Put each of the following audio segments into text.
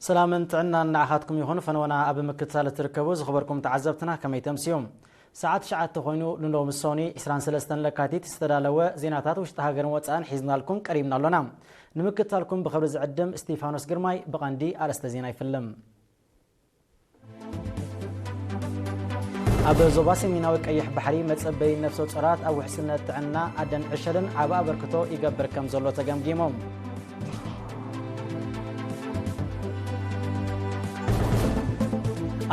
ሰላምን ጥዕናን ንዓኻትኩም ይኹን። ፈነወና ኣብ ምክትታል እትርከቡ ዝኽበርኩም ተዓዘብትና ከመይ ተምስዩ? ሰዓት ትሽዓተ ኮይኑ ንሎሚ ሰኒ ዕስራን ሰለስተን ለካቲት ዝተዳለወ ዜናታት ውሽጢ ሃገርን ወጻእን ሒዝናልኩም ቀሪብና ኣሎና። ንምክትታልኩም ብኽብሪ ዝዕድም እስቲፋኖስ ግርማይ። ብቐንዲ ኣርእስተ ዜና ይፍልም። ኣብ ዞባ ሰሜናዊ ቀይሕ ባሕሪ መጸበይ ነፍሰ ጾራት ኣብ ውሕስነት ጥዕና ኣደን ዕሸልን ዓቢ ኣበርክቶ ይገብር ከም ዘሎ ተገምጊሞም።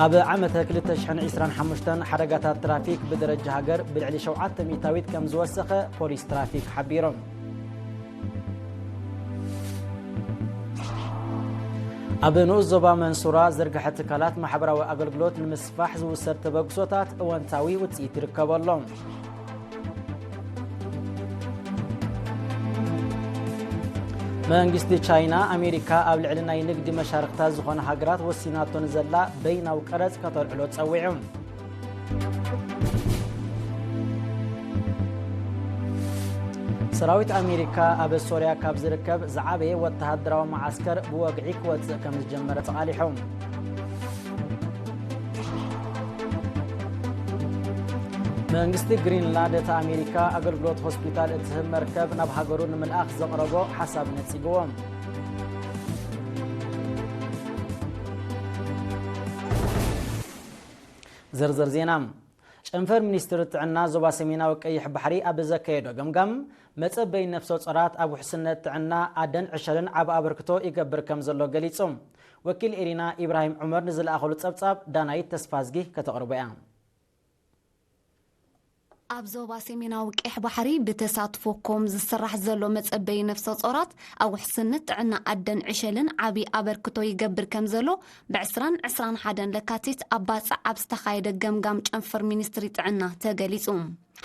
ኣብ ዓመተ ክልተ ሽሕን ዕስራን ሓሙሽተን ሓደጋታት ትራፊክ ብደረጃ ሃገር ብልዕሊ ሸውዓተ ሚእታዊት ከም ዝወሰኸ ፖሊስ ትራፊክ ሓቢሮም። ኣብ ንኡስ ዞባ መንሱራ ዝርግሐ ትካላት ማሕበራዊ ኣገልግሎት ንምስፋሕ ዝውሰድ ተበግሶታት እወንታዊ ውጽኢት ይርከበሎም። መንግስቲ ቻይና፣ ኣሜሪካ ኣብ ልዕሊ ናይ ንግዲ መሻርክታ ዝኾነ ሃገራት ወሲናቶ ንዘላ በይናዊ ቀረጽ ከተልዕሎ ጸዊዑ። ሰራዊት ኣሜሪካ ኣብ ሶርያ ካብ ዝርከብ ዝዓበየ ወተሃደራዊ መዓስከር ብወግዒ ክወጽእ ከም ዝጀመረ ተቓሊሑ። መንግስቲ ግሪንላንድ፣ እቲ ኣሜሪካ ኣገልግሎት ሆስፒታል እትህብ መርከብ ናብ ሃገሩ ንምልኣኽ ዘቕረቦ ሓሳብ ነጺግዎ። ዝርዝር ዜና። ጨንፈር ሚኒስትሪ ጥዕና ዞባ ሰሜናዊ ቀይሕ ባሕሪ ኣብ ዘካየዶ ገምጋም፣ መጸበይ ነፍሰ ጾራት ኣብ ውሕስነት ጥዕና ኣደን ዕሸልን ዓቢ ኣበርክቶ ይገብር ከም ዘሎ ገሊጹ። ወኪል ኤሪና ኢብራሂም ዑመር ንዝለኣኸሉ ጸብጻብ ዳናይት ተስፋዝጊ ከተቕርቦ እያ። ኣብ ዞባ ሰሜናዊ ቀይሕ ባሕሪ ብተሳትፎ ኮም ዝስራሕ ዘሎ መጸበይ ነፍሰ ጾራት ኣብ ውሕስነት ጥዕና ኣደን ዕሸልን ዓቢ ኣበርክቶ ይገብር ከም ዘሎ ብዕስራን ዕስራን ሓደን ለካቲት ኣብ ባጽዕ ኣብ ዝተኻየደ ገምጋም ጨንፈር ሚኒስትሪ ጥዕና ተገሊጹ።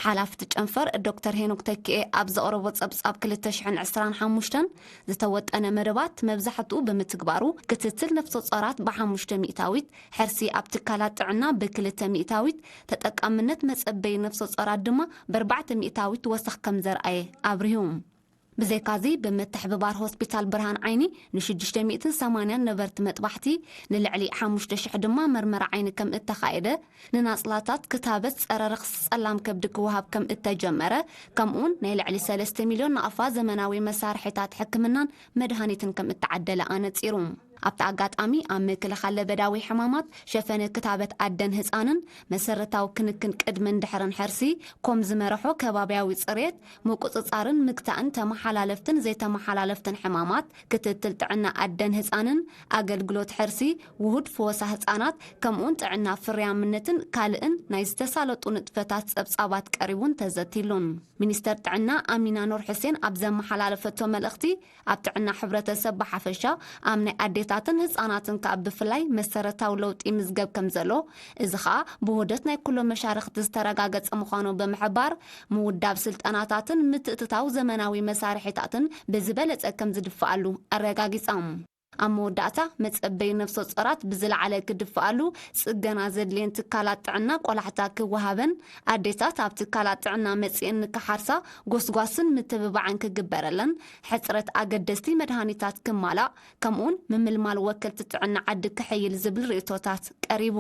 ሓላፍቲ ጨንፈር ዶክተር ሄኖክ ተኪኤ ኣብ ዘቕረቦ ጸብጻብ ክልተ ሽሕን ዕስራን ሓሙሽተን ዝተወጠነ መደባት መብዛሕትኡ ብምትግባሩ ክትትል ነፍሰ ጾራት ብሓሙሽተ ሚእታዊት፣ ሕርሲ ኣብ ትካላት ጥዕና ብክልተ ሚእታዊት፣ ተጠቃምነት መጸበይ ነፍሰ ጾራት ድማ ብኣርባዕተ ሚእታዊት ወሰኽ ከም ዘርኣየ ኣብሪሁ። ብዘይካዚ ብምትሕብባር ሆስፒታል ብርሃን ዓይኒ ንሽዱሽተ ሚእትን ሰማንያን ነበርቲ መጥባሕቲ፣ ንልዕሊ ሓሙሽተ ሽሕ ድማ መርመራ ዓይኒ ከም እተኻየደ፣ ንናጽላታት ክታበት ጸረ ረኽሲ ጸላም ከብዲ ክወሃብ ከም እተጀመረ፣ ከምኡውን ናይ ልዕሊ ሰለስተ ሚልዮን ናቕፋ ዘመናዊ መሳርሒታት ሕክምናን መድሃኒትን ከም እተዓደለ ኣነጺሩ። ኣብቲ ኣጋጣሚ ኣብ ምክልኻል ለበዳዊ ሕማማት፣ ሸፈነ ክታበት ኣደን ህጻንን መሰረታዊ ክንክን ቅድምን ድሕርን ሕርሲ ኮም ዝመርሖ ከባብያዊ ጽሬት፣ ምቁጽጻርን ምግታእን ተመሓላለፍትን ዘይተመሓላለፍትን ሕማማት፣ ክትትል ጥዕና ኣደን ህጻንን፣ ኣገልግሎት ሕርሲ፣ ውሁድ ፈወሳ ህጻናት፣ ከምኡውን ጥዕና ፍርያምነትን ካልእን ናይ ዝተሳለጡ ንጥፈታት ጸብጻባት ቀሪቡን ተዘቲሉን። ሚኒስተር ጥዕና ኣሚና ኑር ሕሴን ኣብ ዘመሓላለፈቶ መልእኽቲ፣ ኣብ ጥዕና ሕብረተሰብ ብሓፈሻ፣ ኣብ ናይ ኣዴታትን ህጻናትን ከኣ ብፍላይ መሰረታዊ ለውጢ ይምዝገብ ከም ዘሎ፣ እዚ ኸኣ ብውህደት ናይ ኩሎም መሻርኽቲ ዝተረጋገጸ ምዃኑ ብምሕባር፣ ምውዳብ ስልጠናታትን ምትእትታው ዘመናዊ መሳርሒታትን ብዝበለጸ ከም ዝድፍኣሉ ኣረጋጊጾም። ኣብ መወዳእታ፣ መጸበይ ነፍሰ ጾራት ብዝለዓለ ክድፍኣሉ፣ ጽገና ዘድልየን ትካላት ጥዕና ቆላሕታ ክወሃበን፣ ኣዴታት ኣብ ትካላት ጥዕና መጺኤን ንክሓርሳ ጎስጓስን ምትብባዕን ክግበረለን፣ ሕጽረት ኣገደስቲ መድሃኒታት ክማላእ፣ ከምኡውን ምምልማል ወከልቲ ጥዕና ዓዲ ክሕይል ዝብል ርእይቶታት ቀሪቡ።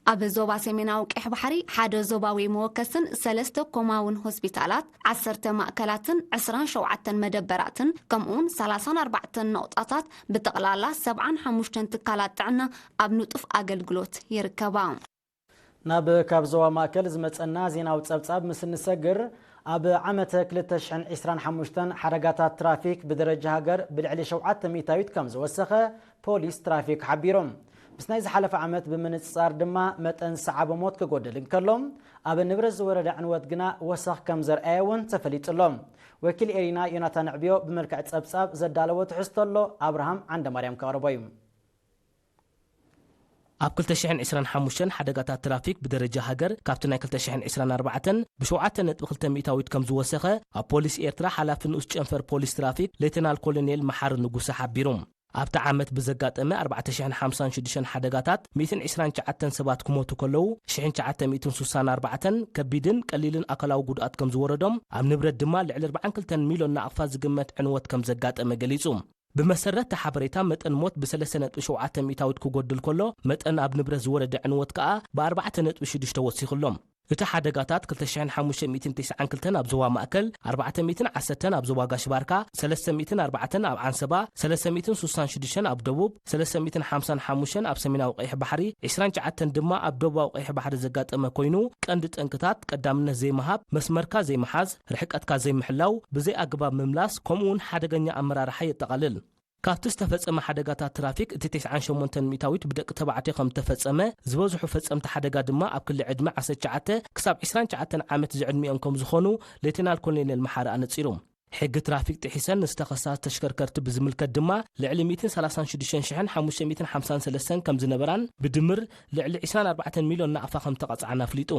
ኣብ ዞባ ሰሜናዊ ቀይሕ ባሕሪ ሓደ ዞባዊ መወከስን ሰለስተ ኮማውን ሆስፒታላት፣ ዓሰርተ ማእከላትን ዕስራን ሸውዓተን መደበራትን፣ ከምኡውን ሰላሳን ኣርባዕተን ነቑጣታት፣ ብጠቕላላ ሰብዓን ሓሙሽተን ትካላት ጥዕና ኣብ ንጡፍ ኣገልግሎት ይርከባ። ናብ ካብ ዞባ ማእከል ዝመጸና ዜናዊ ጸብጻብ ምስ እንሰግር፣ ኣብ ዓመተ ክልተ ሽሕን ዕስራን ሓሙሽተን ሓደጋታት ትራፊክ ብደረጃ ሃገር ብልዕሊ ሸውዓተ ሚእታዊት ከም ዝወሰኸ ፖሊስ ትራፊክ ሓቢሩ። ምስ ናይ ዝሓለፈ ዓመት ብምንጽጻር ድማ መጠን ሰዓበ ሞት ክጎድል እንከሎ፣ ኣብ ንብረት ዝወረደ ዕንወት ግና ወሰኽ ከም ዘርኣየ እውን ተፈሊጡ ኣሎ። ወኪል ኤሪና ዮናታን ዕብዮ ብመልክዕ ጸብጻብ ዘዳለዎ ትሕዝቶ ኣሎ፣ ኣብርሃም ዓንደማርያም ከቕርቦ እዩ። ኣብ ክልተ ሽሕን ዕስራን ሓሙሽተን ሓደጋታት ትራፊክ ብደረጃ ሃገር ካብቲ ናይ ክልተ ሽሕን ዕስራን ኣርባዕተን ብሸውዓተ ነጥቢ ክልተ ሚእታዊት ከም ዝወሰኸ ኣብ ፖሊስ ኤርትራ ሓላፊ ንኡስ ጨንፈር ፖሊስ ትራፊክ ሌተናል ኮሎኔል መሓሪ ንጉሰ ሓቢሩ። ኣብቲ ዓመት ብዘጋጠመ ኣርባዕተ ሽሕን ሓምሳን ሽዱሽተን ሓደጋታት ሚእትን ዕስራን ትሽዓተን ሰባት ክሞቱ ከለዉ፣ ሽሕን ትሽዓተ ሚእትን ስሳን ኣርባዕተን ከቢድን ቀሊልን ኣካላዊ ጉድኣት ከም ዝወረዶም፣ ኣብ ንብረት ድማ ልዕሊ ኣርባዓን ክልተን ሚልዮን ናቕፋ ዝግመት ዕንወት ከም ዘጋጠመ ገሊጹ። ብመሰረት እቲ ሓበሬታ፣ መጠን ሞት ብ ሰለስተ ነጥቢ ሸውዓተ ሚእታዊት ክጎድል ከሎ፣ መጠን ኣብ ንብረት ዝወረደ ዕንወት ከኣ ብ ኣርባዕተ ነጥቢ ሽዱሽተ ወሲኹ ኣሎ። እቲ ሓደጋታት ክልተ ሽሕን ሓሙሽተ ሚእትን ተስዓን ክልተን ኣብ ዞባ ማእከል፣ ኣርባዕተ ሚእትን ዓሰርተን ኣብ ዞባ ጋሽ ባርካ፣ ሰለስተ ሚእትን ኣርባዕተን ኣብ ዓንሰባ፣ ሰለስተ ሚእትን ስሳን ሽዱሽተን ኣብ ደቡብ፣ ሰለስተ ሚእትን ሓምሳን ሓሙሽተን ኣብ ሰሜናዊ ቀይሕ ባሕሪ፣ ዕስራን ትሽዓተን ድማ ኣብ ደቡባዊ ቀይሕ ባሕሪ ዘጋጠመ ኮይኑ፣ ቀንዲ ጠንቅታት ቀዳምነት ዘይምሃብ፣ መስመርካ ዘይምሓዝ፣ ርሕቀትካ ዘይምሕላው፣ ብዘይ ኣግባብ ምምላስ፣ ከምኡ እውን ሓደገኛ ኣመራርሓ የጠቓልል። ካብቲ ዝተፈጸመ ሓደጋታት ትራፊክ፣ እቲ ተስዓን ሸሞንተን ሚእታዊት ብደቂ ተባዕትዮ ከም እተፈጸመ፣ ዝበዝሑ ፈጸምቲ ሓደጋ ድማ ኣብ ክሊ ዕድመ ዓሰርተ ትሽዓተ ክሳብ ዕስራን ትሽዓተን ዓመት ዝዕድሚኦም ከም ዝኾኑ ሌተናል ኮሎኔል መሓሪ ኣነጺሩ። ሕጊ ትራፊክ ጥሒሰን ንዝተኸሳ ተሽከርከርቲ ብዝምልከት ድማ፣ ልዕሊ ሚእትን ሰላሳን ሽዱሽተን ሽሕን ሓሙሽተ ሚእትን ሓምሳን ሰለስተን ከም ዝነበራን፣ ብድምር ልዕሊ ዕስራን ኣርባዕተን ሚልዮን ናቕፋ ከም ተቐጽዓን ኣፍሊጡ።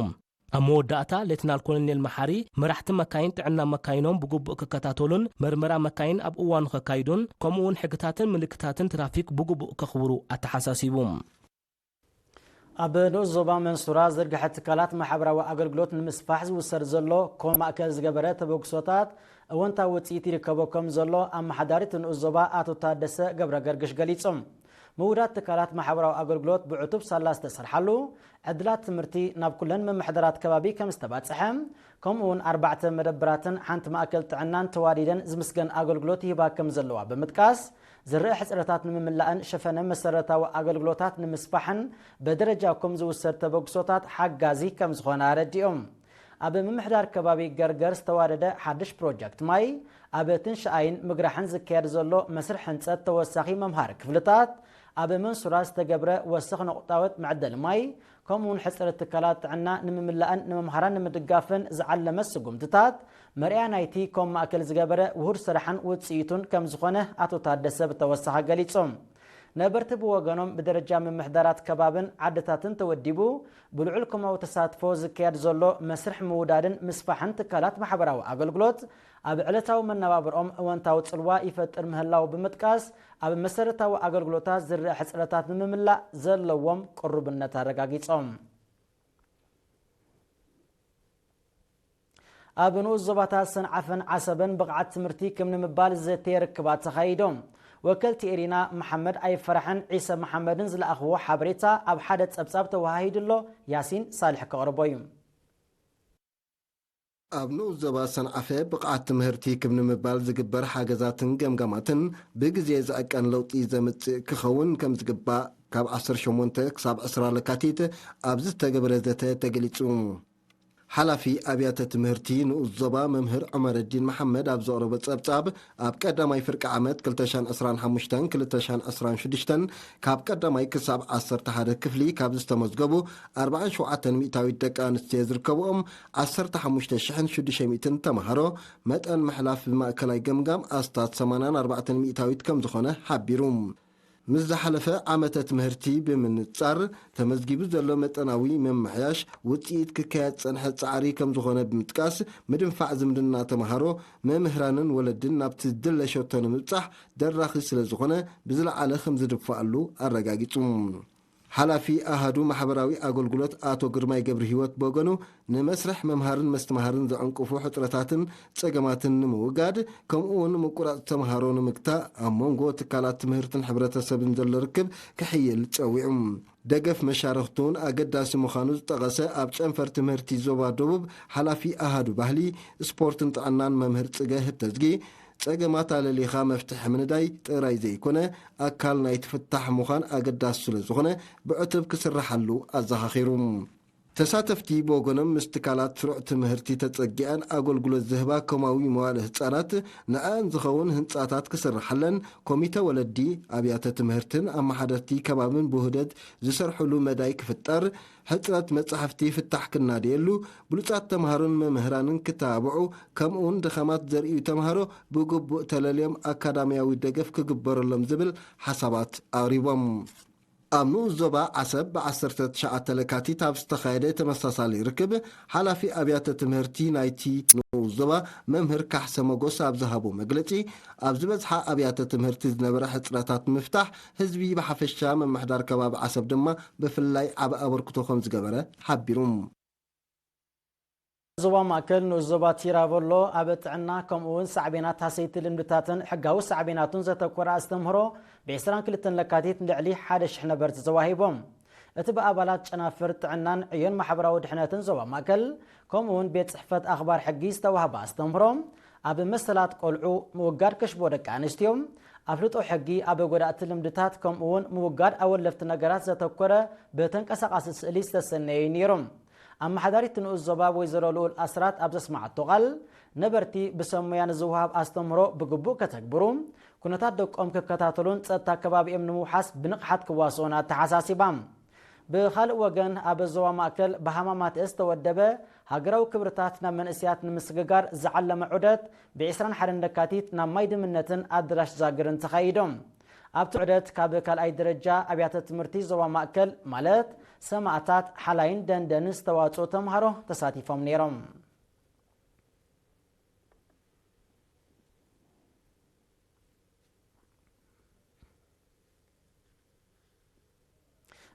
ኣብ መወዳእታ፣ ሌተናል ኮሎኔል መሓሪ፣ መራሕቲ መካይን ጥዕና መካይኖም ብግቡእ ክከታተሉን መርመራ መካይን ኣብ እዋኑ ከካይዱን፣ ከምኡ እውን ሕግታትን ምልክታትን ትራፊክ ብግቡእ ከኽብሩ ኣተሓሳሲቡ። ኣብ ንኡስ ዞባ መንሱራ ዝርግሐ ትካላት ማሕበራዊ ኣገልግሎት ንምስፋሕ ዝውሰድ ዘሎ ኮም ማእከል ዝገበረ ተበግሶታት እወንታዊ ውፅኢት ይርከቦ ከም ዘሎ ኣመሓዳሪ እቲ ንኡስ ዞባ ኣቶ ታደሰ ገብረ ገርግሽ ገሊጾም። ምውዳድ ትካላት ማሕበራዊ ኣገልግሎት ብዕቱብ ሳላ ዝተሰርሓሉ፣ ዕድላት ትምህርቲ ናብ ኩለን ምምሕዳራት ከባቢ ከም ዝተባጽሐ፣ ከምኡ እውን ኣርባዕተ መደብራትን ሓንቲ ማእከል ጥዕናን ተዋዲደን ዝምስገን ኣገልግሎት ይህባ ከም ዘለዋ ብምጥቃስ፣ ዝረአ ሕጽረታት ንምምላእን ሸፈነ መሰረታዊ ኣገልግሎታት ንምስፋሕን ብደረጃ ከም ዝውሰድ ተበግሶታት ሓጋዚ ከም ዝኾነ ኣረዲኦም። ኣብ ምምሕዳር ከባቢ ገርገር ዝተዋደደ ሓድሽ ፕሮጀክት ማይ፣ ኣብ ትንሽኣይን ምግራሕን ዝካየድ ዘሎ መስርሕ ህንጸት ተወሳኺ መምሃሪ ክፍልታት፣ ኣብ መንሱራ ዝተገብረ ወሰኽ ነቑጣወት መዕደሊ ማይ፣ ከምኡውን ሕጽረት ትካላት ጥዕና ንምምላእን ንመምሃራን ንምድጋፍን ዝዓለመ ስጉምትታት መርኣያ ናይቲ ኮም ማእከል ዝገበረ ውሁድ ስራሕን ውጽኢቱን ከም ዝኾነ ኣቶ ታደሰ ብተወሳኺ ገሊጾም። ነበርቲ ብወገኖም ብደረጃ ምምሕዳራት ከባብን ዓድታትን ተወዲቡ ብልዑል ኮማዊ ተሳትፎ ዝካየድ ዘሎ መስርሕ ምውዳድን ምስፋሕን ትካላት ማሕበራዊ ኣገልግሎት ኣብ ዕለታዊ መነባብርኦም እወንታዊ ጽልዋ ይፈጥር ምህላው ብምጥቃስ ኣብ መሰረታዊ ኣገልግሎታት ዝረአ ሕጽረታት ንምምላእ ዘለዎም ቅሩብነት ኣረጋጊጾም። ኣብ ንኡስ ዞባታት ሰንዓፈን ዓሰብን ብቕዓት ትምህርቲ ክም ንምባል ዘተየ ርክባት ተኻይዶም። ወከልቲ ኤሪና መሓመድ ኣይፈራሕን ዒሰ መሓመድን ዝለኣኽዎ ሓበሬታ ኣብ ሓደ ጸብጻብ ተወሃሂዱ ኣሎ። ያሲን ሳልሕ ከቕርቦ እዩ። ኣብ ንኡስ ዞባ ሰንዓፈ ብቕዓት ትምህርቲ ክብ ንምባል ዝግበር ሓገዛትን ገምጋማትን ብግዜ ዝዕቀን ለውጢ ዘምጽእ ክኸውን ከም ዝግባእ ካብ ዓሰርተ ሸሞንተ ክሳብ ዕስራ ለካቲት ኣብ ዝተገብረ ዘተ ተገሊጹ። ሓላፊ ኣብያተ ትምህርቲ ንኡስ ዞባ መምህር ዑመረዲን መሓመድ ኣብ ዘቕረቦ ጸብጻብ፣ ኣብ ቀዳማይ ፍርቂ ዓመት ክልተ ሽሕን ዕስራን ሓሙሽተን ክልተ ሽሕን ዕስራን ሽዱሽተን ካብ ቀዳማይ ክሳብ ዓሰርተ ሓደ ክፍሊ ካብ ዝተመዝገቡ ኣርባዓን ሸውዓተን ሚእታዊት ደቂ ኣንስትዮ ዝርከብኦም ዓሰርተ ሓሙሽተ ሽሕን ሽዱሽተ ሚእትን ተምሃሮ መጠን ምሕላፍ ብማእከላይ ገምጋም ኣስታት ሰማንያን ኣርባዕተን ሚእታዊት ከም ዝኾነ ሓቢሩ። ምስ ዝሓለፈ ዓመተ ትምህርቲ ብምንጻር፣ ተመዝጊቡ ዘሎ መጠናዊ ምምሕያሽ ውጽኢት ክካየድ ዝጸንሐ ጻዕሪ ከም ዝኾነ ብምጥቃስ፣ ምድንፋዕ ዝምድና ተምሃሮ፣ መምህራንን ወለድን ናብቲ ዝድለ ሸቶ ንምብጻሕ ደራኺ ስለ ዝኾነ፣ ብዝለዓለ ከም ዝድፋኣሉ ኣረጋጊጹ። ሓላፊ ኣሃዱ ማሕበራዊ ኣገልግሎት ኣቶ ግርማይ ገብረሂወት ብወገኑ፣ ንመስርሕ ምምሃርን ምስትምሃርን ዘዕንቅፉ ሕጽረታትን ጸገማትን ንምውጋድ፣ ከምኡ'ውን ምቁራጽ ተምሃሮ ንምግታእ፣ ኣብ መንጎ ትካላት ትምህርትን ሕብረተሰብን ዘሎ ርክብ ክሕይል ጸዊዑ። ደገፍ መሻርኽቲ እውን ኣገዳሲ ምዃኑ ዝጠቐሰ ኣብ ጨንፈር ትምህርቲ ዞባ ደቡብ ሓላፊ ኣሃዱ ባህሊ፣ ስፖርትን ጥዕናን መምህር ጽገ ህብተዝጊ፣ ጸገማት ኣለሊኻ መፍትሒ ምንዳይ ጥራይ ዘይኮነ፣ ኣካል ናይቲ ፍታሕ ምዃን ኣገዳሲ ስለ ዝኾነ፣ ብዕቱብ ክስርሓሉ ኣዘኻኺሩ። ተሳተፍቲ ብወገኖም፣ ምስ ትካላት ስሩዕ ትምህርቲ ተጸጊዐን ኣገልግሎት ዝህባ ኮማዊ መዋለ ህጻናት፣ ንኣን ዝኸውን ህንጻታት ክስርሓለን፣ ኮሚተ ወለዲ፣ ኣብያተ ትምህርትን ኣመሓደርቲ ከባብን ብውህደት ዝሰርሕሉ መዳይ ክፍጠር፣ ሕጽረት መጻሕፍቲ ፍታሕ ክናደየሉ፣ ብሉጻት ተምሃሮን መምህራንን ክተባብዑ፣ ከምኡውን ድኻማት ዘርእዩ ተምሃሮ ብግቡእ ተለልዮም ኣካዳሚያዊ ደገፍ ክግበረሎም ዝብል ሓሳባት ኣቕሪቦም። ኣብ ንኡስ ዞባ ዓሰብ ብዓሰርተ ትሽዓተ ለካቲት ኣብ ዝተኻየደ ተመሳሳሊ ርክብ፣ ሓላፊ ኣብያተ ትምህርቲ ናይቲ ንኡስ ዞባ መምህር ካሕሰ መጎስ ኣብ ዝሃቦ መግለጺ፣ ኣብ ዝበዝሓ ኣብያተ ትምህርቲ ዝነበረ ሕጽረታት ንምፍታሕ፣ ህዝቢ ብሓፈሻ፣ ምምሕዳር ከባቢ ዓሰብ ድማ ብፍላይ ዓቢ ኣበርክቶ ከም ዝገበረ ሓቢሩ። ዞባ ማእከል ንኡስ ዞባ ቲራቮሎ ኣብ ጥዕና ከምኡ እውን ሳዕቤናት ሃሰይቲ ልምድታትን ሕጋዊ ሳዕቤናቱን ዘተኮረ ኣስተምህሮ ብ22 ለካቲት ንልዕሊ ሓደ ሽሕ ነበርቲ ተዋሂቦም። እቲ ብኣባላት ጨናፍር ጥዕናን ዕዮን ማሕበራዊ ድሕነትን ዞባ ማእከል ከምኡ እውን ቤት ጽሕፈት ኣኽባር ሕጊ ዝተዋህበ ኣስተምህሮ ኣብ መሰላት ቆልዑ፣ ምውጋድ ከሽቦ ደቂ ኣንስትዮ፣ ኣፍልጦ ሕጊ ኣብ ጎዳእቲ ልምድታት ከምኡ እውን ምውጋድ ኣወለፍቲ ነገራት ዘተኮረ ብተንቀሳቓሲ ስእሊ ዝተሰነየ እዩ ነይሩ። ኣመሓዳሪት ንኡስ ዞባ ወይዘሮ ልኡል ኣስራት ኣብ ዘስማዓቶ ቃል፣ ነበርቲ ብሰብ ሞያ ንዝወሃብ ኣስተምህሮ ብግቡእ ከተግብሩ፣ ኩነታት ደቆም ክከታተሉን ጸጥታ ከባቢኦም ንምውሓስ ብንቕሓት ክዋስኡን ኣተሓሳሲባ። ብኻልእ ወገን ኣብ ዞባ ማእከል ብሃማማተ ዝተወደበ ሃገራዊ ክብርታት ናብ መንእሰያት ንምስግጋር ዝዓለመ ዑደት ብ21 ለካቲት ናብ ማይ ድምነትን ኣደራሽ ዛግርን ተኻይዶም። ኣብቲ ዑደት ካብ ካልኣይ ደረጃ ኣብያተ ትምህርቲ ዞባ ማእከል ማለት ሰማእታት፣ ሓላይን ደንደንን ዝተዋጽኡ ተምሃሮ ተሳቲፎም ነይሮም።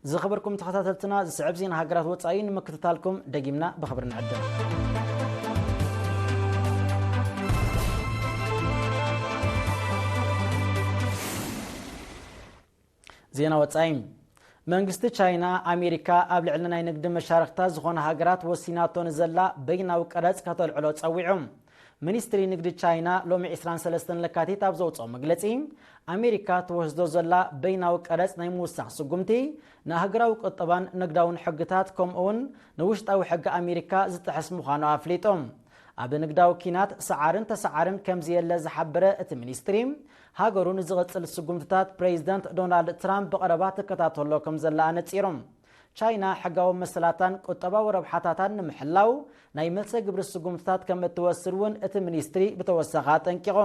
ዝኸበርኩም ተኸታተልትና፣ ዝስዕብ ዜና ሃገራት ወጻኢ ንምክትታልኩም ደጊምና ብኽብሪ ንዕድም። ዜና ወጻኢ። መንግስቲ ቻይና፣ ኣሜሪካ ኣብ ልዕሊ ናይ ንግዲ መሻርኽታ ዝኾነ ሃገራት ወሲናቶ ንዘላ በይናዊ ቀረጽ ከተልዕሎ ጸዊዑ። ሚኒስትሪ ንግዲ ቻይና ሎሚ 23 ለካቲት ኣብ ዘውፅኦ መግለጺ፣ ኣሜሪካ ትወስዶ ዘላ በይናዊ ቀረጽ ናይ ምውሳኽ ስጉምቲ ንሃገራዊ ቁጠባን ንግዳውን ሕግታት ከምኡ እውን ንውሽጣዊ ሕጊ ኣሜሪካ ዝጥሕስ ምዃኑ ኣፍሊጡ። ኣብ ንግዳዊ ኪናት ሰዓርን ተሰዓርን ከምዘየለ ዝሓበረ እቲ ሚኒስትሪ፣ ሃገሩ ንዝቕጽል ስጉምትታት ፕሬዚደንት ዶናልድ ትራምፕ ብቐረባ ትከታተሎ ከም ዘላ ኣነጺሩ። ቻይና ሕጋዊ መሰላታን ቁጠባዊ ረብሓታታን ንምሕላው ናይ መልሰ ግብሪ ስጉምትታት ከም እትወስድ እውን እቲ ሚኒስትሪ ብተወሳኺ ኣጠንቂቑ።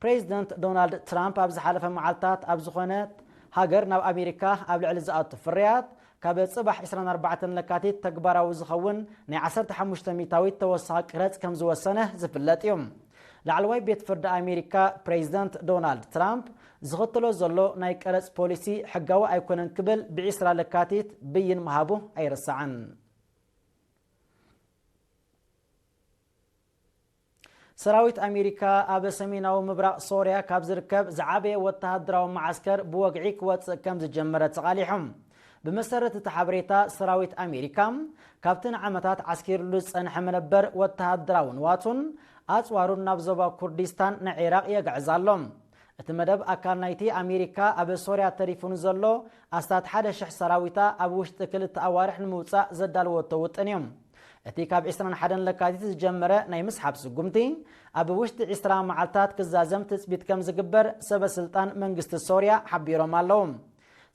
ፕሬዚደንት ዶናልድ ትራምፕ ኣብ ዝሓለፈ መዓልታት ኣብ ዝኾነት ሃገር ናብ ኣሜሪካ ኣብ ልዕሊ ዝኣቱ ፍርያት ካብ ጽባሕ 24 ለካቲት ተግባራዊ ዝኸውን ናይ 15% ተወሳኺ ቅረጽ ከም ዝወሰነ ዝፍለጥ እዩ። ላዕለዋይ ቤት ፍርዲ ኣሜሪካ ፕሬዚደንት ዶናልድ ትራምፕ ዝኽተሎ ዘሎ ናይ ቀረጽ ፖሊሲ ሕጋዊ ኣይኮነን ክብል ብ20 ለካቲት ብይን ምሃቡ ኣይርሳዕን። ሰራዊት ኣሜሪካ ኣብ ሰሜናዊ ምብራቕ ሶርያ ካብ ዝርከብ ዝዓበየ ወተሃደራዊ መዓስከር ብወግዒ ክወጽእ ከም ዝጀመረ ተቓሊሑ። ብመሰረት እቲ ሓበሬታ፣ ሰራዊት ኣሜሪካ ካብቲ ንዓመታት ዓስኪሩሉ ዝጸንሐ መነበር ወተሃደራዊ ንዋቱን ኣጽዋሩን ናብ ዞባ ኩርዲስታን ንዒራቕ የግዕዝ ኣሎ። እቲ መደብ ኣካል ናይቲ ኣሜሪካ ኣብ ሶርያ ተሪፉ ንዘሎ ኣስታት ሓደ ሽሕ ሰራዊታ ኣብ ውሽጢ ክልተ ኣዋርሕ ንምውጻእ ዘዳለወቶ ውጥን እዩ። እቲ ካብ 21 ለካቲት ዝጀመረ ናይ ምስሓብ ስጉምቲ ኣብ ውሽጢ 20 መዓልታት ክዛዘም ትጽቢት ከም ዝግበር ሰበ ስልጣን መንግስቲ ሶርያ ሓቢሮም ኣለዉ።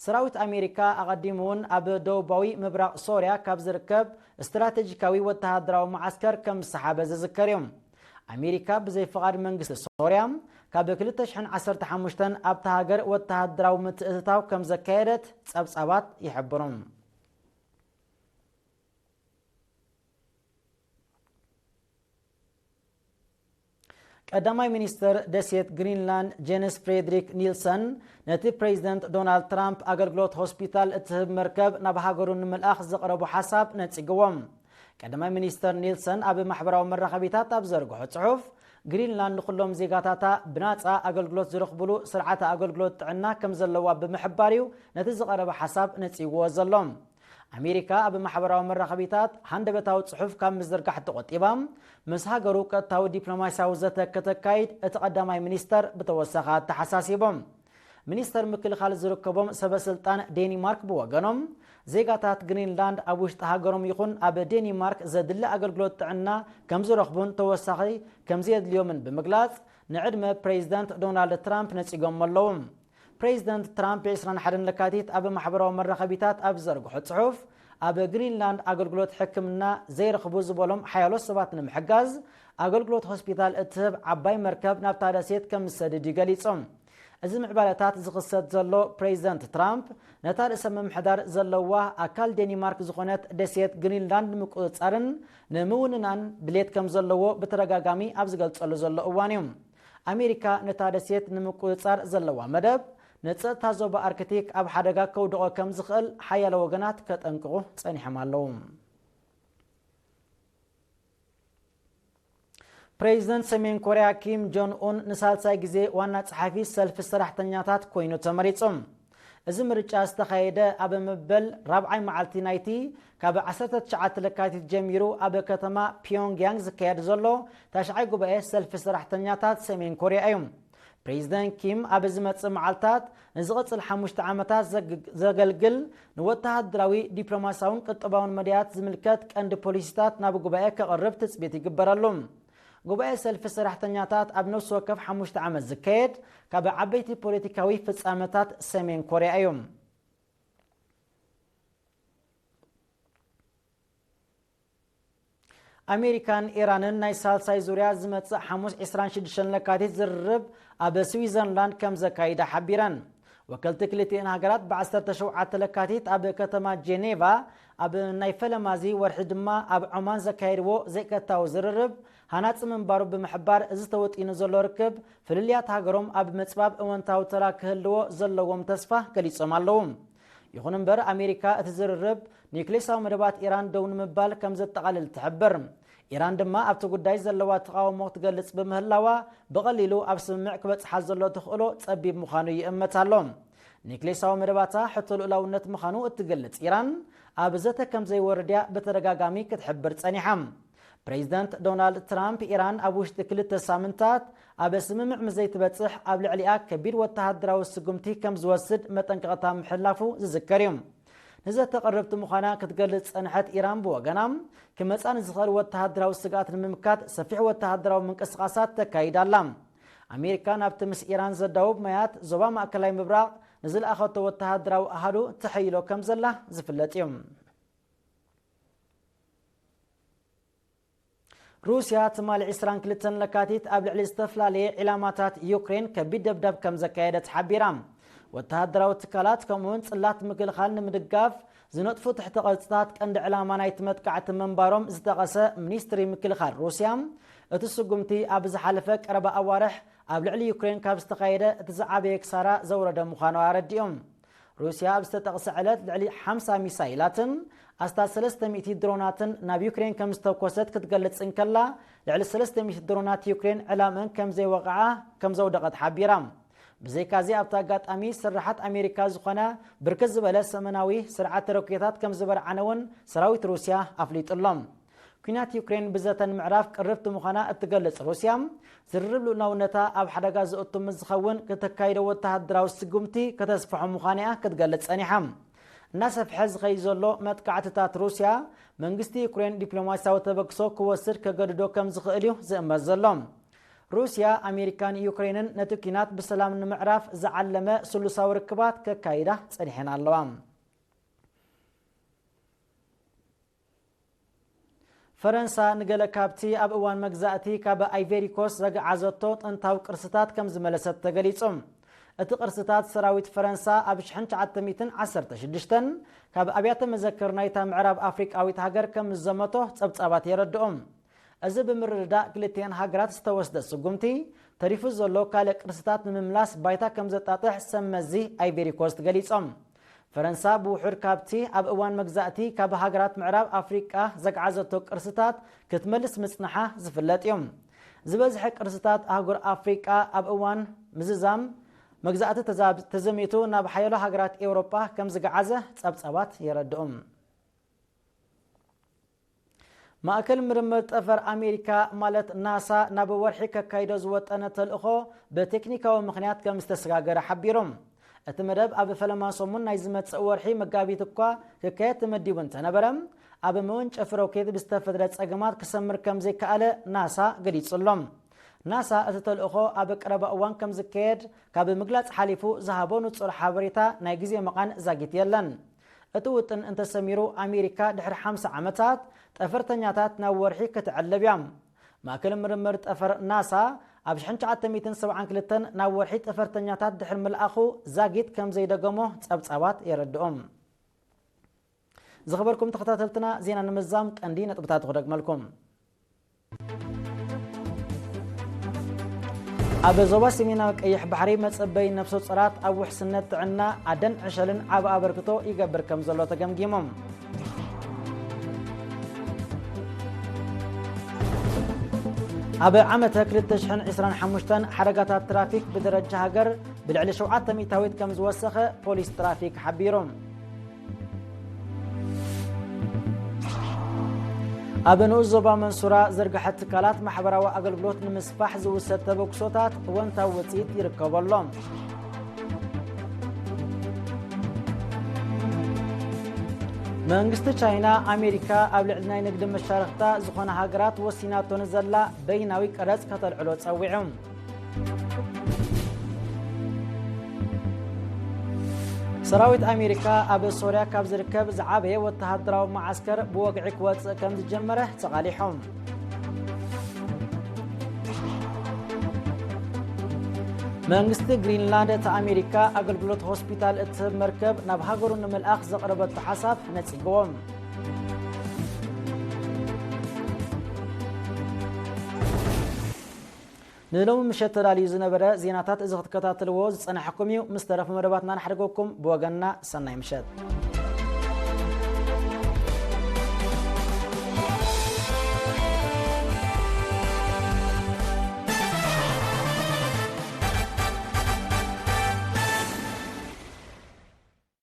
ሰራዊት ኣሜሪካ ኣቐዲሙ እውን ኣብ ደቡባዊ ምብራቕ ሶርያ ካብ ዝርከብ ስትራቴጂካዊ ወተሃደራዊ መዓስከር ከም ዝሰሓበ ዝዝከር እዩ። ኣሜሪካ ብዘይ ፍቓድ መንግስቲ ሶርያ ካብ 2015 ኣብታ ሃገር ወተሃደራዊ ምትእትታው ከም ዘካየደት ጸብጻባት ይሕብሩ። ቀዳማይ ሚኒስተር ደሴት ግሪንላንድ ጄንስ ፍሬድሪክ ኒልሰን ነቲ ፕሬዚደንት ዶናልድ ትራምፕ ኣገልግሎት ሆስፒታል እትህብ መርከብ ናብ ሃገሩ ንምልኣኽ ዘቕረቦ ሓሳብ ነጺግዎም። ቀዳማይ ሚኒስተር ኒልሰን ኣብ ማሕበራዊ መራኸቢታት ኣብ ዘርግሖ ጽሑፍ፣ ግሪንላንድ ንኹሎም ዜጋታታ ብናጻ ኣገልግሎት ዝረኽብሉ ስርዓተ ኣገልግሎት ጥዕና ከም ዘለዋ ብምሕባር እዩ ነቲ ዝቐረበ ሓሳብ ነጺግዎ ዘሎ። ኣሜሪካ ኣብ ማሕበራዊ መራኸቢታት ሃንደበታዊ ጽሑፍ ካብ ምዝርጋሕ ተቖጢባ፣ ምስ ሃገሩ ቀጥታዊ ዲፕሎማስያዊ ዘተ ከተካይድ እቲ ቀዳማይ ሚኒስተር ብተወሳኺ ኣተሓሳሲቦም። ሚኒስተር ምክልኻል ዝርከቦም ሰበ ስልጣን ዴኒማርክ ብወገኖም፣ ዜጋታት ግሪንላንድ ኣብ ውሽጢ ሃገሮም ይኹን ኣብ ዴኒማርክ ዘድሊ ኣገልግሎት ጥዕና ከም ዝረኽቡን ተወሳኺ ከም ዘየድልዮምን ብምግላጽ፣ ንዕድመ ፕሬዚደንት ዶናልድ ትራምፕ ነጺጎም ኣለዉ። ፕሬዚደንት ትራምፕ ብ21 ለካቲት ኣብ ማሕበራዊ መራኸቢታት ኣብ ዝዘርግሖ ጽሑፍ፣ ኣብ ግሪንላንድ ኣገልግሎት ሕክምና ዘይረኽቡ ዝበሎም ሓያሎ ሰባት ንምሕጋዝ ኣገልግሎት ሆስፒታል እትህብ ዓባይ መርከብ ናብታ ደሴት ከም ዝሰድድ እዩ ገሊጹ። እዚ ምዕባለታት ዝኽሰት ዘሎ፣ ፕሬዚደንት ትራምፕ ነታ ርእሰ ምምሕዳር ዘለዋ ኣካል ዴኒማርክ ዝኾነት ደሴት ግሪንላንድ ንምቁጽጻርን ንምውንናን ድሌት ከም ዘለዎ ብተደጋጋሚ ኣብ ዝገልጸሉ ዘሎ እዋን እዩ። ኣሜሪካ ነታ ደሴት ንምቁጽጻር ዘለዋ መደብ፣ ንጸጥታ ዞባ ኣርክቲክ ኣብ ሓደጋ ከውድቖ ከም ዝኽእል ሓያሎ ወገናት ከጠንቅቑ ጸኒሖም ኣለዉ። ፕሬዚደንት ሰሜን ኮርያ ኪም ጆን ኡን ንሳልሳይ ግዜ ዋና ጸሓፊ ሰልፊ ሰራሕተኛታት ኮይኑ ተመሪጹ። እዚ ምርጫ ዝተኻየደ ኣብ መበል ራብዓይ መዓልቲ ናይቲ ካብ ዓሰርተ ትሽዓተ ለካቲት ጀሚሩ ኣብ ከተማ ፒዮንግያንግ ዝካየድ ዘሎ ታሽዓይ ጉባኤ ሰልፊ ሰራሕተኛታት ሰሜን ኮርያ እዩ። ፕሬዚደንት ኪም ኣብ ዝመጽእ መዓልታት ንዝቕጽል ሓሙሽተ ዓመታት ዘግ-፣ ዘገልግል ንወተሃደራዊ፣ ዲፕሎማሲያውን ቁጠባውን መዳያት ዝምልከት ቀንዲ ፖሊሲታት ናብ ጉባኤ ከቕርብ ትጽቢት ይግበረሉ። ጉባኤ ሰልፊ ሰራሕተኛታት ኣብ ነፍሲ ወከፍ ሓሙሽተ ዓመት ዝካየድ ካብ ዓበይቲ ፖለቲካዊ ፍጻመታት ሰሜን ኮርያ እዩ። ኣሜሪካን ኢራንን ናይ ሳልሳይ ዙርያ ዝመጽእ ሓሙስ ዕስራን ሽዱሽተን ለካቲት ዝርርብ ኣብ ስዊዘርላንድ ከም ዘካይዳ ሓቢረን። ወከልቲ ክልቲኤን ሃገራት ብ ዓሰርተ ሸውዓተ ለካቲት ኣብ ከተማ ጄኔቫ ኣብ ናይ ፈለማዚ ወርሒ ድማ ኣብ ዖማን ዘካየድዎ ዘይቀጥታዊ ዝርርብ ሃናጺ ምንባሩ ብምሕባር፣ እዚ ተወጢኑ ዘሎ ርክብ ፍልልያት ሃገሮም ኣብ ምጽባብ እወንታዊ ተራ ክህልዎ ዘለዎም ተስፋ ገሊጾም ኣለዉ። ይኹን እምበር፣ ኣሜሪካ እቲ ዝርርብ ኒውክሌሳዊ መደባት ኢራን ደው ንምባል ከም ዘጠቓልል ትሕብር። ኢራን ድማ ኣብቲ ጉዳይ ዘለዋ ተቓውሞ ክትገልጽ ብምህላዋ፣ ብቐሊሉ ኣብ ስምምዕ ክበጽሓ ዘሎ ተኽእሎ ጸቢብ ምዃኑ ይእመት ኣሎ። ኒውክሌሳዊ መደባታ ሕቶ ልኡላውነት ምዃኑ እትገልጽ ኢራን፣ ኣብ ዘተ ከም ዘይወርድ እያ ብተደጋጋሚ ክትሕብር ጸኒሓ። ፕሬዚደንት ዶናልድ ትራምፕ፣ ኢራን ኣብ ውሽጢ ክልተ ሳምንታት ኣብ ስምምዕ ምስ ዘይትበጽሕ፣ ኣብ ልዕሊኣ ከቢድ ወተሃደራዊ ስጉምቲ ከም ዝወስድ መጠንቀቕታ ምሕላፉ ዝዝከር እዩ። ንዘተ ቅርብቲ ምዃና ክትገልጽ ዝጸንሐት ኢራን ብወገና፣ ክመጻ ንዝኽእል ወተሃደራዊ ስግኣት ንምምካት ሰፊሕ ወተሃደራዊ ምንቅስቓሳት ተካይድ ኣላ። ኣሜሪካ ናብቲ ምስ ኢራን ዘዳውብ ማያት ዞባ ማእከላይ ምብራቕ ንዝለኣኸቶ ወተሃደራዊ ኣሃዱ ተሐይሎ ከም ዘላ ዝፍለጥ እዩ። ሩስያ ትማሊ ዕስራን ክልተን ለካቲት ኣብ ልዕሊ ዝተፈላለየ ዒላማታት ዩክሬን ከቢድ ደብዳብ ከም ዘካየደት ሓቢራ። ወተሃደራዊ ትካላት ከምኡውን ጽላት ምክልኻል ንምድጋፍ ዝነጥፉ ትሕተ ቅርጽታት ቀንዲ ዕላማ ናይቲ መጥቃዕቲ ምንባሮም ዝጠቐሰ ሚኒስትሪ ምክልኻል ሩስያ፣ እቲ ስጉምቲ ኣብ ዝሓለፈ ቀረባ ኣዋርሕ ኣብ ልዕሊ ዩክሬን ካብ ዝተኻየደ እቲ ዝዓበየ ክሳራ ዘውረደ ምዃኑ ኣረዲኦም። ሩስያ ኣብ ዝተጠቕሰ ዕለት ልዕሊ ሓምሳ ሚሳይላትን ኣስታት ሰለስተ ሚእቲ ድሮናትን ናብ ዩክሬን ከም ዝተኮሰት ክትገልጽ እንከላ፣ ልዕሊ ሰለስተ ሚእቲ ድሮናት ዩክሬን ዕላምአን ከም ዘይወቕዓ ከም ዘውደቐት ሓቢራ። ብዘይካዚ ኣብቲ ኣጋጣሚ ስርሓት ኣሜሪካ ዝኾነ ብርክት ዝበለ ሰመናዊ ስርዓተ ሮኬታት ከም ዝበርዓነ እውን ሰራዊት ሩስያ ኣፍሊጡ ኣሎ። ኲናት ዩክሬን ብዘተን ምዕራፍ ቅርብቲ ምዃና እትገልጽ ሩስያ፣ ዝርርብ ልኡላውነታ ኣብ ሓደጋ ዘእቱ ምስ ዝኸውን ክተካይዶ ወተሃደራዊ ስጉምቲ ከተስፍሖ ምዃና እያ ክትገልጽ ጸኒሓ። እናሰፍሐ ዝኸይድ ዘሎ መጥቃዕትታት ሩስያ፣ መንግስቲ ዩክሬን ዲፕሎማሲያዊ ተበግሶ ክወስድ ከገድዶ ከም ዝኽእል እዩ ዝእመት ዘሎ። ሩስያ፣ ኣሜሪካን ዩክሬንን ነቲ ኲናት ብሰላም ንምዕራፍ ዝዓለመ ስሉሳዊ ርክባት ከካይዳ ጸኒሐን ኣለዋ። ፈረንሳ ንገለ ካብቲ ኣብ እዋን መግዛእቲ ካብ ኣይቬሪ ኮስት ዘግዓዘቶ ጥንታዊ ቅርስታት ከም ዝመለሰት ተገሊጹ። እቲ ቅርስታት ሰራዊት ፈረንሳ ኣብ ሽሕን ትሽዓተ ሚእትን ዓሰርተ ሽዱሽተን ካብ ኣብያተ መዘክር ናይታ ምዕራብ ኣፍሪቃዊት ሃገር ከም ዝዘመቶ ጸብጻባት የረድኡ። እዚ ብምርድዳእ ክልቲኤን ሃገራት ዝተወስደ ስጉምቲ፣ ተሪፉ ዘሎ ካልእ ቅርስታት ንምምላስ ባይታ ከም ዘጣጥሕ ሰብ መዚ ኣይቬሪ ኮስት ገሊጾም። ፈረንሳ ብውሑድ ካብቲ ኣብ እዋን መግዛእቲ ካብ ሃገራት ምዕራብ ኣፍሪቃ ዘግዓዘቶ ቅርስታት ክትመልስ ምጽንሓ ዝፍለጥ እዩ። ዝበዝሐ ቅርስታት ኣህጉር ኣፍሪቃ ኣብ እዋን ምዝዛም መግዛእቲ ተዛብ-፣ ተዘሚቱ ናብ ሓያሎ ሃገራት ኤውሮጳ ከም ዝገዓዘ ጸብጻባት የረድኡ። ማእከል ምርምር ጠፈር ኣሜሪካ ማለት ናሳ ናብ ወርሒ ከካይዶ ዝወጠነ ተልእኾ ብቴክኒካዊ ምኽንያት ከም ዝተሰጋገረ ሓቢሩ። እቲ መደብ ኣብ ፈለማ ሰሙን ናይ ዝመጽእ ወርሒ መጋቢት እኳ ክካየድ ተመዲቡ እንተነበረ፣ ኣብ መወንጨፊ ሮኬት ብዝተፈጥረ ጸገማት ክሰምር ከም ዘይከኣለ ናሳ ገሊጹ ኣሎ። ናሳ እቲ ተልእኾ ኣብ ቀረባ እዋን ከም ዝካየድ ካብ ምግላጽ ሓሊፉ ዝሃቦ ንጹር ሓበሬታ ናይ ግዜ መቓን ዛጊት የለን። እቲ ውጥን እንተሰሚሩ፣ ኣሜሪካ ድሕሪ ሓምሳ ዓመታት ጠፈርተኛታት ናብ ወርሒ ከተዕልብ እያ። ማእከል ምርምር ጠፈር ናሳ ኣብ ሽሕን ትሽዓተ ሚእትን ሰብዓን ክልተን ናብ ወርሒ ጠፈርተኛታት ድሕሪ ምልኣኹ ዛጊት ከም ዘይደገሞ ጸብጻባት የረድኡ። ዝኸበርኩም ተኸታተልትና፣ ዜና ንምዛም ቀንዲ ነጥብታት ክደግመልኩም። ኣብ ዞባ ሰሜናዊ ቀይሕ ባሕሪ መጸበይ ነፍሰ ጾራት ኣብ ውሕስነት ጥዕና ኣደን ዕሸልን ዓቢ ኣበርክቶ ይገብር ከም ዘሎ ተገምጊሞም። ኣብ ዓመተ ክልተ ሽሕን ዕስራን ሓሙሽተን ሓደጋታት ትራፊክ ብደረጃ ሃገር ብልዕሊ ሸውዓተ ሚእታዊት ከም ዝወሰኸ ፖሊስ ትራፊክ ሓቢሩ። ኣብ ንኡስ ዞባ መንሱራ ዝርግሐ ትካላት ማሕበራዊ ኣገልግሎት ንምስፋሕ ዝውሰድ ተበግሶታት እወንታዊ ውፅኢት ይርከበሎም። መንግስቲ ቻይና ኣሜሪካ ኣብ ልዕሊ ናይ ንግዲ መሻርክታ ዝኾነ ሃገራት ወሲናቶ ንዘላ በይናዊ ቀረጽ ከተልዕሎ ጸዊዑ። ሰራዊት ኣሜሪካ ኣብ ሶርያ ካብ ዝርከብ ዝዓበየ ወተሃደራዊ መዓስከር ብወግዒ ክወጽእ ከም ዝጀመረ ተቓሊሖም። መንግስቲ ግሪንላንድ እቲ ኣሜሪካ ኣገልግሎት ሆስፒታል እትህብ መርከብ ናብ ሃገሩ ንምልኣኽ ዘቕረበቶ ሓሳብ ነጺግዎም። ንሎሚ ምሸት ተዳልዩ ዝነበረ ዜናታት እዚ ክትከታተልዎ ዝጸናሕኩም እዩ። ምስ ተረፈ መደባትና ንሓድገኩም። ብወገንና ሰናይ ምሸት።